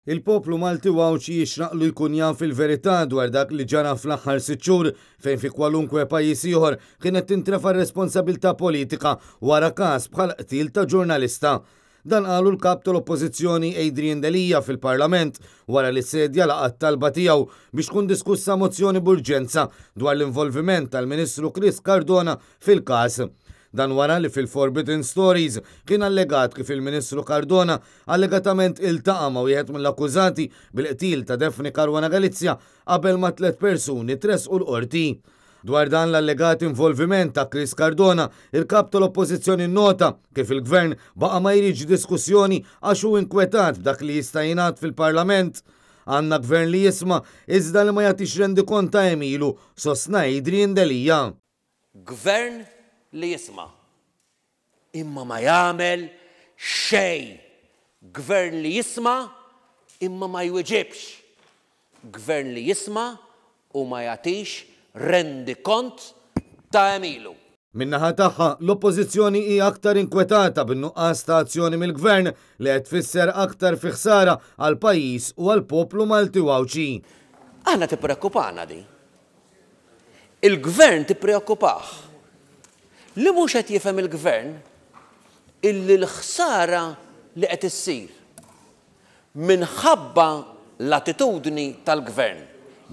Il-poplu Malti u Għawdxi jixraqlu jkun jaf il-verità dwar dak li ġara fl-aħħar sitt xhur fejn fi kwalunkwe pajjiż ieħor kienet tintrefa' r-responsabilità politika wara każ bħal qtil ta' ġurnalista. Dan qalu l-Kap tal-Oppożizzjoni Adrian Delia fil-Parlament wara li s-Sedja laqgħet talba tiegħu biex tkun diskussa mozzjoni b'urġenza dwar l-involviment tal-Ministru Chris Cardona fil-każ. Dan wara li fil-Forbidden Stories kien allegat kif il-Ministru Cardona allegatament iltaqa' ma' wieħed mill-akkużati bil-qtil ta' Daphne Caruana Galizia qabel ma t-tlett persuni tressqu l-Qorti. Dwar dan l-allegat involviment ta' Chris Cardona, il-Kap tal-Oppożizzjoni nnota kif il-Gvern baqa' ma jridx diskussjoni għax hu inkwetat b'dak li jista' jingħad fil-Parlament. Għandna Gvern li jisma' iżda li ma jagħtix rendikont ta' għemilu, sostna Adrian Delia. Gvern li jisma'. Imma ma jagħmel xejn! Gvern li jisma' imma ma jwiġibx! Gvern li jisma' u ma jagħtix rendikont ta' għemilu! Min-naħa tagħha, l-Oppożizzjoni hi aktar inkwetata bin-nuqqas ta' azzjoni mill-Gvern li qed tfisser aktar fi ħsara għall-pajjiż u għall-poplu Malti u Għawdxi. Aħna tippreokkupana din. Il-Gvern tippreokkupah. Li mhux qed jifhem il-Gvern illi l-ħsara li qed issir minħabba l-attitudni tal-Gvern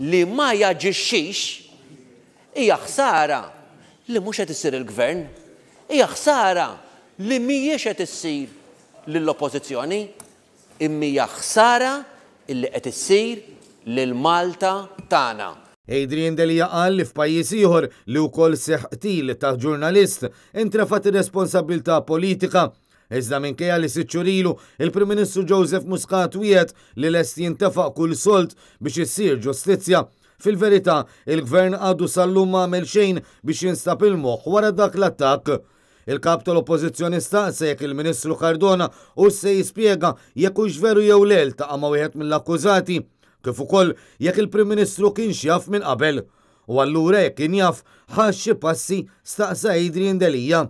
li ma jaġixxix hija ħsara li mhux qed issir il-Gvern, hija ħsara li mhijiex qed issir lill-Oppożizzjoni. Imma hija ħsara illi qed issir lil Malta tagħna. Adrian Delia qal li f'pajjiż ieħor li wkoll seħħ qtil ta' ġurnalist, intrefgħet ir-responsabbiltà politika. Iżda minkejja li sitt xhur ilu, il-Prim Ministru Joseph Muscat wiegħed li lest jintefaq kull sold biex issir ġustizzja, fil-verità, il-Gvern għadu sal-lum ma għamel xejn biex jinstab il-moħħ wara dak l-attakk. Il-Kap tal-Oppożizzjoni staqsa jekk il-Ministru Cardona hux se jispjega jekk hux veru jew le ltaqa' ma' wieħed mill-akkużati, kif ukoll jekk il-Prim Ministru kienx jaf minn qabel. U allura jekk kien jaf, ħax xi passi, staqsa Adrian Delia.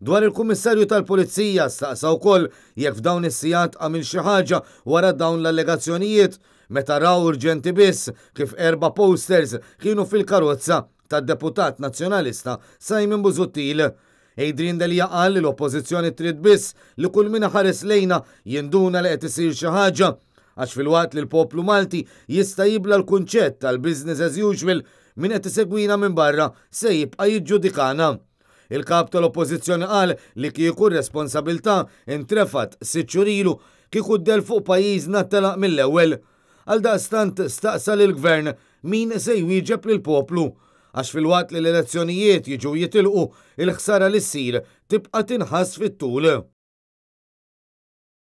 Dwar il-Kummissarju tal-Pulizija staqsa wkoll jekk f'dawn is-sigħat għamilx xi ħaġa wara dawn l-allegazzjonijiet, meta ra urġenti biss kif erba' posters kienu fil-karozza tad-deputat Nazzjonalista Simon Busuttil. Adrian Delia qal li l-Oppożizzjoni trid biss li kull min iħares lejna jinduna li qed isir xi ħaġa. Għax filwaqt li l-poplu Malti jista' jibla' l-kunċett tal-business as usual, min qed isegwina minn barra se jibqa' jiġġudikana. Il-Kap tal-Oppożizzjoni qal li kieku r-responsabilità intrefgħet sitt xhur ilu, kieku d-dell fuq pajjiżna telaq mill-ewwel. Għaldaqstant staqsa lill-Gvern min se jwieġeb lill-poplu. Għax filwaqt li l-elezzjonijiet jiġu u jitilqu, il-ħsara li ssir tibqa' tinħass fit-tul.